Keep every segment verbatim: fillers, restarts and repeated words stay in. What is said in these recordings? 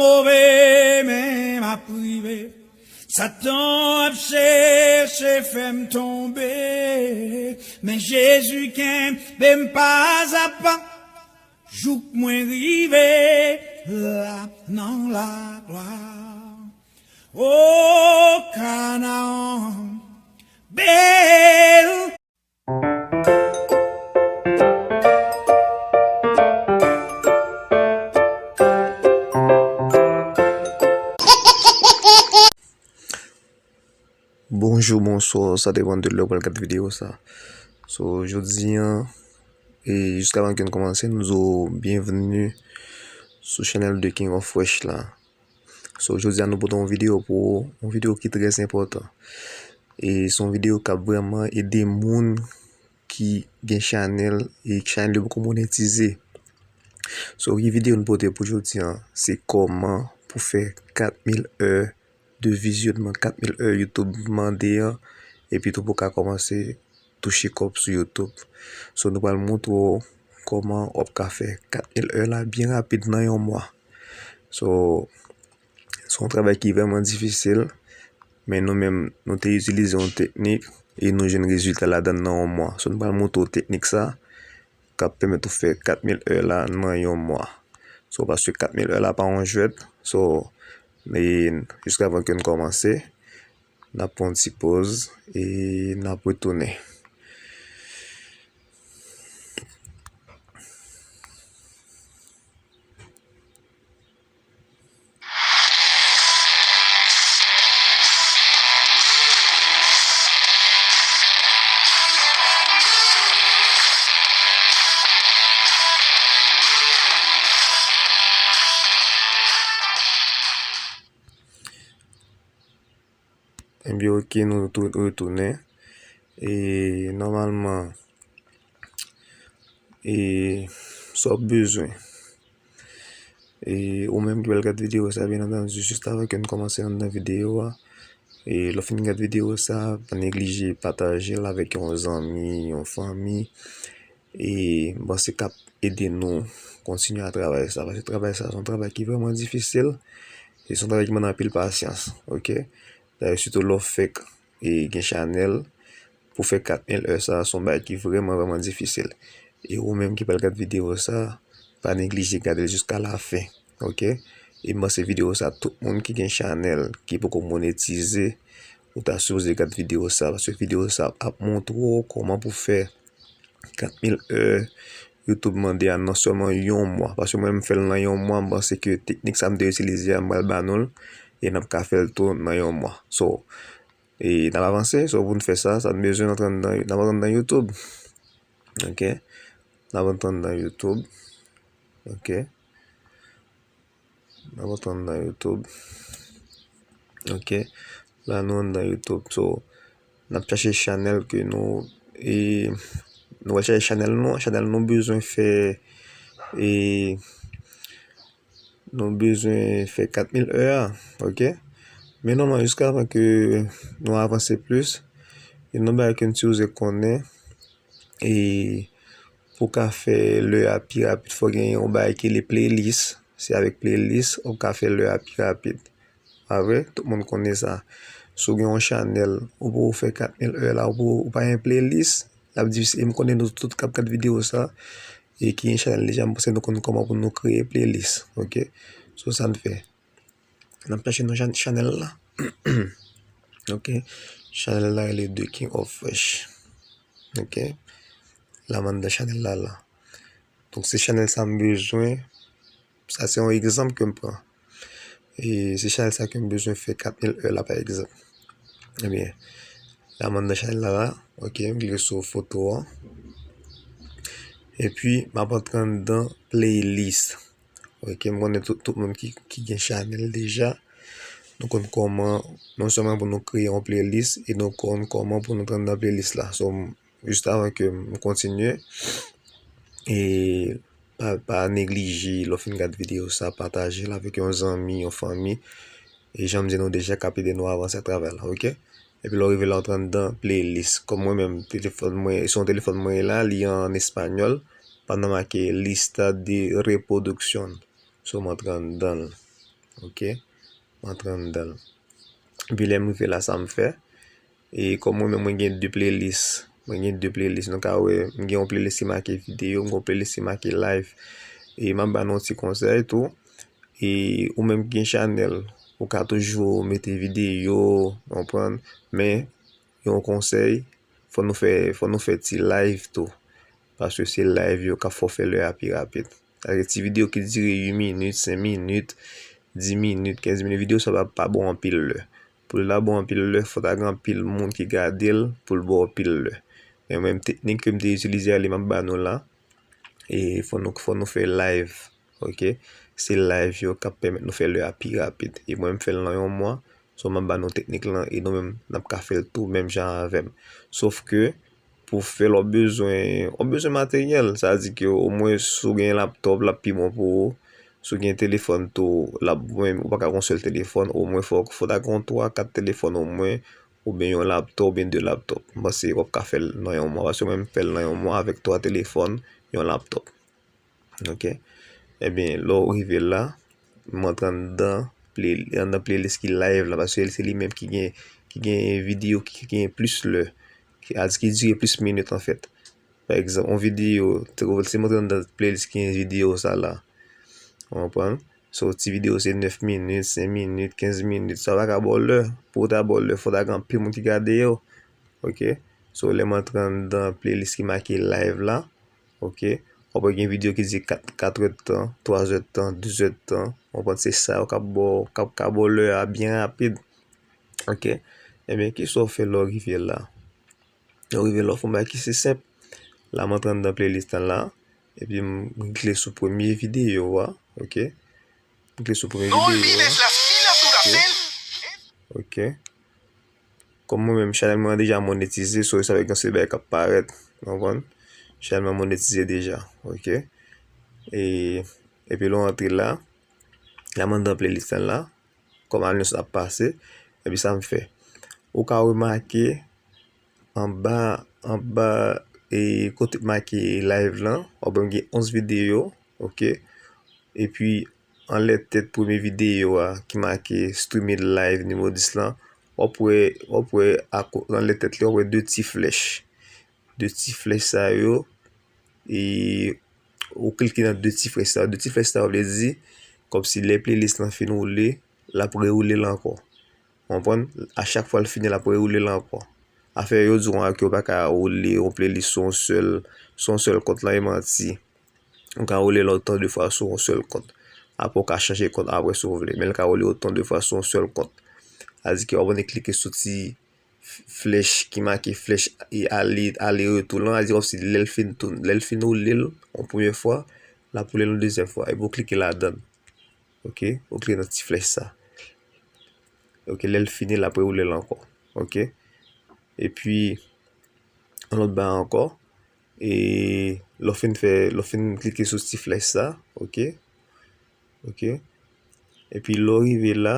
Sove, men m ap rive. Satan ap chèche fè m tonbe, men Jezi kenbe m pazapa, jouk mwen rive la nan laglwa. O Kanaan bèl. Bonjou, bonswa, sa depann de lè w pral gad videyo sa. So, jodi an, e jiskavan ke n kòmanse, nou di w byenvni sou chanèl de King of Fresh la. So, jodi a nou pote yon videyo pou ou, yon videyo ki trè enpòtan. E se yon videyo k ap vrèman ede moun ki gen chanèl e chanèl yo poko monetize. So, ki videyo nou pote pou jodi an, se kòman pou fè kat mil è de vizyonman, kat mil è YouTube mande an, epi tou pou ka kòmanse touche kòb sou YouTube. So, nou pral montre w kòman w ap ka fè kat mil è la byen rapid nan yon mwa. So, se yon travay ki vrèman difisil, men nou menm, nou te itilize yon teknik e nou jwenn rezilta ladan l nan yon mwa. So, nou pral montre w teknik sa k ap pèmèt ou fè kat mil è la nan yon mwa. So, paske kat mil è la pa yon jwèt. So, e jiskavan ke n kòmanse, n ap pran yon ti poz e n ap retounen. Ebyen, oke, nou tou retounen. E nòmalman, e sa w bezwen. E ou menm ki pral gad videyo sa, byen antandi, jis avan ke n kòmanse anndan videyo a, e lè w fin gad videyo sa, pa neglije pataje l avèk yon zanmi, yon fanmi. E m panse k ap ede nou kontinye a travay sa. Paske travay sa, se yon travay ki vrèman difisil. E se yon travay ki mande anpil pasyans, oke? Dayè, sitou lè w fèk e gen chanèl, pou fè kat mil è sa, se yon bagay ki vrèman, vrèman difisil. E ou menm ki pral gad videyo sa, pa neglije gade l jiska lafen, oke? E m panse videyo sa, tout moun ki gen chanèl ki poko monetize, ou ta sipoze gad videyo sa, paske videyo sa ap montre w kòman pou fè kat mil è YouTube mande a nan sèlman yon mwa. Paske mwen, m fè l nan yon mwa, m panse ke teknik sa m te itilize a, m pral ba nou l, e n ap ka fè l tou nan yon mwa. So, e n ap avanse, so pou n fè sa, sa n bezwen, n antre anndan, n ap antre anndan YouTube. Oke? N ap antre anndan YouTube. Oke? N ap antre anndan YouTube. Oke. La nou anndan YouTube. So, n ap chache chanèl ke nou, e, nou pral chache chanèl nou, chanèl nou bezwen fè, e, nou bezwen fè kat mil è a, oke? Men nòmalman, jiskavan ke nou avanse plis, e yon bagay ke n sipoze konnen, e pou w ka fè lè a pi rapid, fò w gen yon bagay ki rele playlist. Se avèk playlist w ap ka fè lè a pi rapid. Pa vre? Tout moun konnen sa. Si w gen yon chanèl, ou poko fè kat mil è la, ou poko, ou pa gen playlist, l ap difisil. E m konnen nou tout k ap gad videyo sa, e ki gen chanèl deja, m panse nou konn kòman pou nou kreye playlist, oke? So, sa n fè. N ap chache non chan-, chanèl la. Oke. Chanèl la rele The King of Fresh. Oke. La m anndan chanèl la la. Donk, se chanèl sa m bezwen. Sa se yon egzanp ke m pran. E se chanèl sa ke m bezwen fè kat mil è la, pa egzanp. Ebyen, la m anndan chanèl la la. Oke, m klike sou foto an. Epi, m ap antre anndan playlist. Oke, m konnen tout, tout moun ki, ki gen chanèl deja, nou konn kòman, non sèlman pou nou kreye yon playlist, e nou konn kòman pou nou antre anndan playlist la. So, m, jis avan ke m kontinye, e pa, pa neglije, lè w fin gad videyo sa, pataje l avèk yon zanmi, yon fanmi, e jan m di nou deja, k ap ede nou avanse ak travay la, oke? Epi lè w rive la, w antre anndan playlist. Kòm mwen menm, telefòn mwen, se yon telefòn mwen la, li an espanyòl, pandan make lista de reproducción. So, m antre anndan l. Ok, m antre anndan l. Epi lè m rive la, sa m fè? E kòm mwen menm, mwen gen de playlist. Mwen gen de playlist. Nou ka wè, m gen yon playlist ki make videyo, m gen yon playlist ki make live. E m ap ba nou yon ti konsèy tou. E ou menm ki gen chanèl, ou ka toujou mete videyo, w konprann? Men, yon konsèy, fò nou fè, fò nou fè ti live tou. Paske se live yo k ap fè w fè lè a pi rapid. Sa vle di ti videyo ki dire uit minit, senk minit, dis minit, kenz minit, videyo sa pa, pa ba w anpil lè. Pou l ta ba w anpil lè, fò ta gen anpil moun ki gade l pou l ba w anpil lè. Men menm teknik ke m te itilize a, li m ap ba nou la. E fò nou, fò nou fè live, ok? Se live yo k ap pèmèt nou fè lè a pi rapid. E mwen, m fè l nan yon mwa, so m ap ba nou teknik lan, e nou menm, n ap ka fè l tou, menm jan avè m. Sof ke, pou fè l, w ap bezwen, w ap bezwen materyèl. Sa vle di ke omwen, si w gen laptòp, l ap pi bon pou ou. Si w gen telefòn tou, l ap, ou pa ka gen yon sèl telefòn, omwen fò, fò ta gen yon twa, kat telefòn omwen, oubyen yon laptòp, oubyen de laptòp. M panse w ap ka fè l nan yon mwa, paske mwen, m fè l nan yon mwa avèk twa telefòn, yon laptòp. Ok? Ebyen, lè w rive la, m antre anndan play, anndan playlist ki live la, paske se li menm ki gen, ki gen videyo ki, ki gen plis lè, ki, a di ki dire plis minit, anfèt. Pa egzanp, yon videyo, te, si m antre anndan playlist ki gen videyo sa la, w konprann? So, ti videyo se nèf minit, senk minit, kenz minit, sa pa ka ba w lè. Pou w ta ba w lè, fò ta gen anpil moun ki gade yo. Ok? So, lè m antre anndan playlist ki make live la, ok? W ap wè gen videyo ki di kat, kat èdtan, twa èdtan, douz èdtan. W konprann? Se sa yo k ap ba w, k ap, k ap ba w lè a byen rapid. Ok? Ebyen, kisa w fè lè w rive la? Lè w rive la, w fè yon bagay ki se senp. La, m antre anndan playlist lan la. Epi m klike sou premye videyo a. Ok? M klike sou premye videyo a. Ok. Kòm mwen menm, chanèl mwen an deja monetize, so sa vle di gen se bagay k ap parèt. Ou konprann? Chanèl mwen monetize deja. Ok? E, epi lè w antre la, la m anndan playlist lan la. Kòm anyons ap pase, epi sa m fè. Ou ka remake anba, anba, e, kote make live lan, w ap wè m gen onz videyo, ok? Epi, anlè tèt premye videyo a, ki make streaming live nimewo dis lan, w ap wè, w ap wè, anlè tèt li, w ap wè de ti flèch. De ti flèch sa yo, e ou klike nan de ti flèch sa yo. De ti flèch sa yo vle di, kòmsi lè playlist lan fin woule, l ap rewoule l ankò. Ou konprann? A chak fwa l fini, l ap rewoule l ankò. Afè yo di w ke w pa ka woule yon playlist sou yon sèl, sou yon sèl kont lan, e manti. Ou ka woule l otan de fwa sou yon sèl kont. Apre, w ka chanje kont apre si w vle. Men l ka woule otan de fwa sou yon sèl kont. Sa vle di ke w ap klike sou ti f-, flèch ki make flèch e ale, ale retou lan, sa vle di kòmsi lè l fin toun-, lè l fin woule l yon premye fwa, l ap woule l yon dezyèm fwa, epi w klike ladan l. Ok? Ou klike nan ti flèch sa. Ok, lè l fini, l ap rewoule l ankò. Ok? Epi, yon lòt bagay ankò, e lè w fin fè, lè w fin klike sou ti flèch sa, ok? Ok? Epi lè w rive la,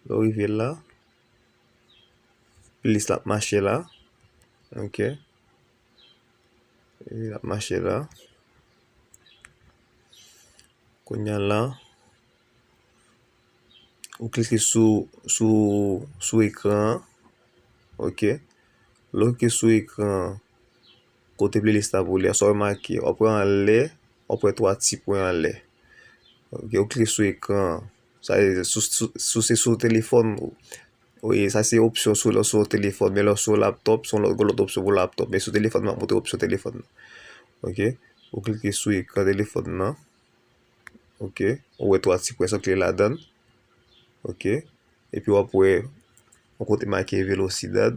lè w rive la, plis l ap mache la. Ok? L ap mache la. Kounye a la, ou klike sou, sou, sou ekran an. Ok? Lè w klike sou ekran an, kote playlist la pou li a, sa w remake, w ap wè anlè, w ap wè twa ti pwen anlè. Ok, ou klike sou ekran an. Sa vle di, sou, sou, sou se sou telefòn, wi, sa se opsyon sou, sou telefòn, men lè sou laptòp, se yon lòt, lòt opsyon pou laptòp, men sou telefòn, m ap montre opsyon telefòn nan. Ok, ou klike sou ekran telefòn nan. Ok, ou wè twa ti pwen sa klike ladan l. Ok, epi w ap wè yon kote make velocidad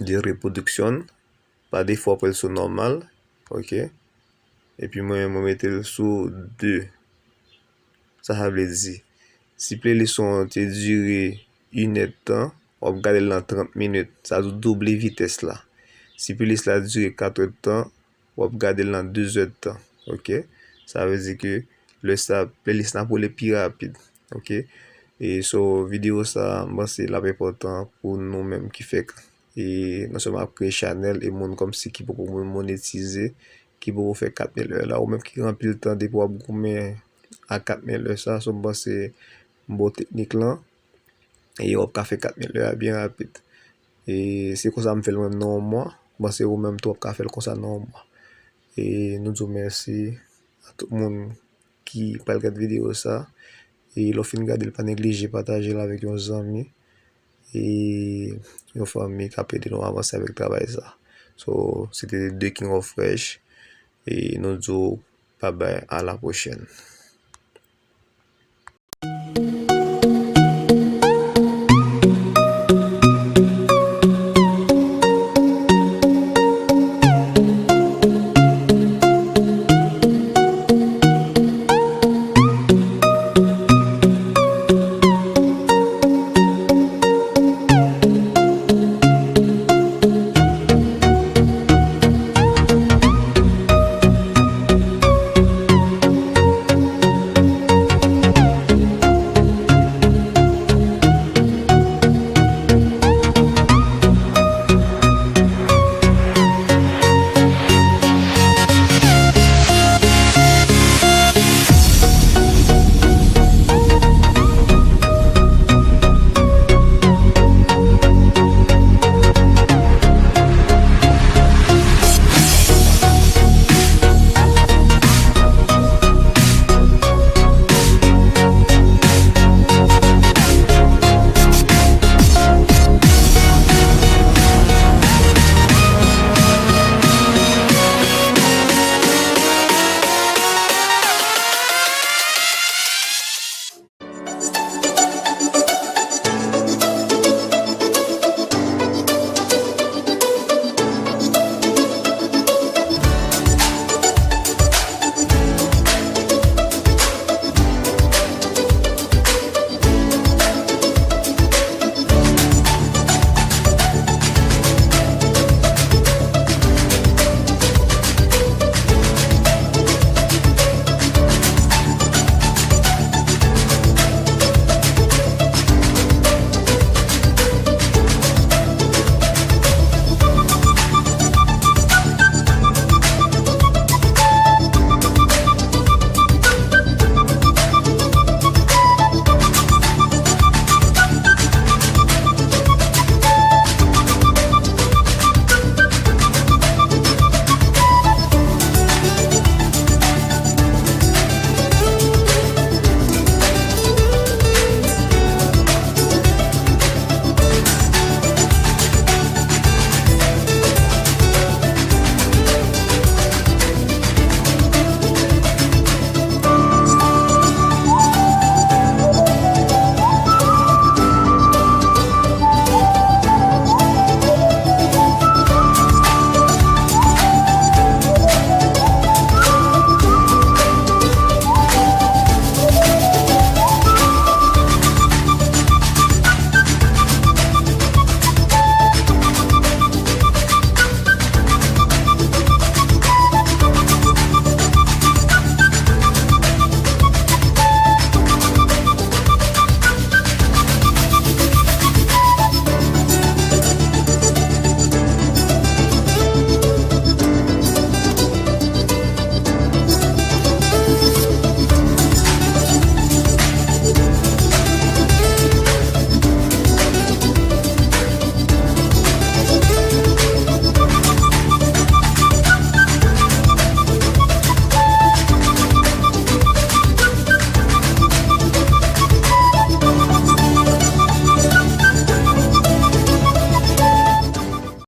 de reproducción. Pa defo, w ap wè l sou nòmal. Ok, epi mwen, mwen mete l sou de. Sa sa vle di? Si playlist ou an te dire inèdtan, w ap gade l nan trant minit. Sa vle di w double vitès la. Si playlist la dire katrèdtan, w ap gade l nan dezèdtan. Ok? Sa vle di ke lè sa, playlist la ap woule pi rapid. Ok? E so, videyo sa, m panse l ap enpòtan pou nou menm ki fèk, e non sèlman ap kreye chanèl, e moun kòmsi ki poko monetize, ki poko fè kat mil èr la, ou menm ki gen anpil tan depi w ap goumen a kat mil è sa. So, m panse m ba w teknik lan, e w ap ka fè kat mil è a byen rapid. E se konsa m fè l mwen menm nan yon mwa. M panse ou menm tou w ap ka fè l konsa nan yon mwa. E nou di w mèsi a tout moun ki pral gade videyo sa. E lè w fin gade l, pa neglije pataje l avèk yon zanmi. E yon fanmi k ap ede nou avanse avèk travay sa. So, se te The King of Fresh. E nou di w babay, a la pwochèn.